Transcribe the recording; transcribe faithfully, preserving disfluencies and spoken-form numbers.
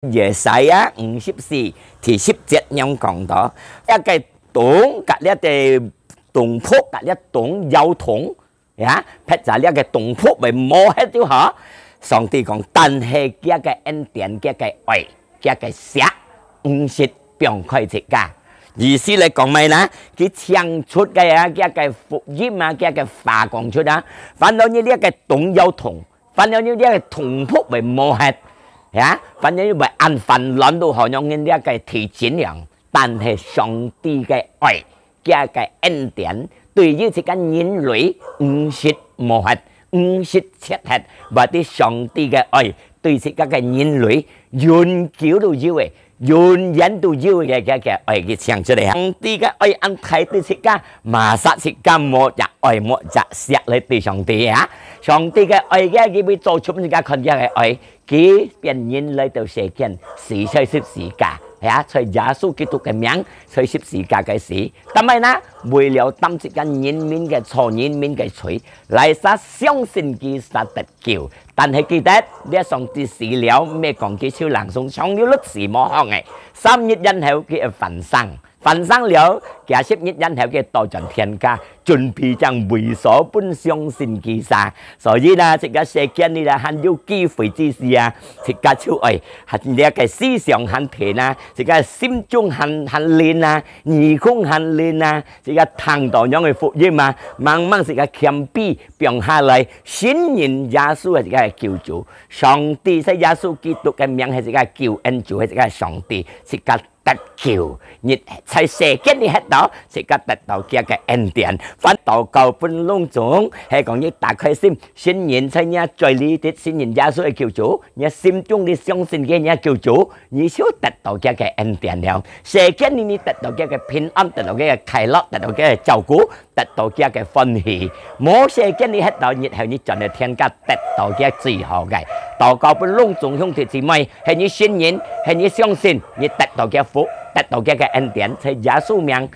Yesaya五十四第十節仰講到，這个銅佮這个銅僕佮這銅窯銅，呀，撇下這个銅僕會無忒就好。上帝講，但係厥个恩典，厥个愛，厥个惜，毋識放開自家。意思來講麼呢？佢請出个啊，厥个福音啊，厥个話講出啊，反正你這个銅窯銅，反正你這个銅僕會無忒，呀，反正你會恁煩亂都好，像人這个地震樣。但係上帝个愛，厥个恩典，對於自家人類，毋識無忒，毋識絕忒，或者上帝个愛，對自家个人類，永久都有个，永遠都有个，个，个愛佢請出來。上帝个愛恁大對自家，麼儕自家無隻愛，無隻惜來對上帝啊？上帝个愛个，佢會做出自家看見个愛，佢變人來到世間，死在十字架，呀，在耶穌基督个名，在十字架个死。但係呢，為了擔自家人民个錯，人民个罪，哪儕相信佢就得救。但係記得，這上帝死了，毋係講佢就冷爽，像有律師無好个。三日以後佢會翻生，翻生了，幾十日以後佢倒轉天家，準備將位所分相信佢儕。所以呢，自家世間裡呢，還有機會之時啊，自家就愛，還這个思想還停啊，自家心中還，還靈啊，耳空還靈啊，自家聽到仰个福音啊，慢慢自家謙卑放下來，信任耶穌係自家个救主。上帝在耶穌基督个名係自家个救恩主，係自家个上帝，自家得救。你在世間裡歇到，自家得到佢个恩典。凡禱告分攏總，係講你打開心，信任在你嘴裡，信任耶穌个救主，你心中裡相信佢个救主，你就得到佢个恩典了。世間裡你得到佢个平安，得到佢个快樂，得到佢个照顧，得到佢个歡喜。無世間裡歇到，日後你轉到天家，得到佢最好个。禱告分攏總兄弟姊妹，係你信任，係你相信，你得到佢福，得到佢个恩典，在耶穌名。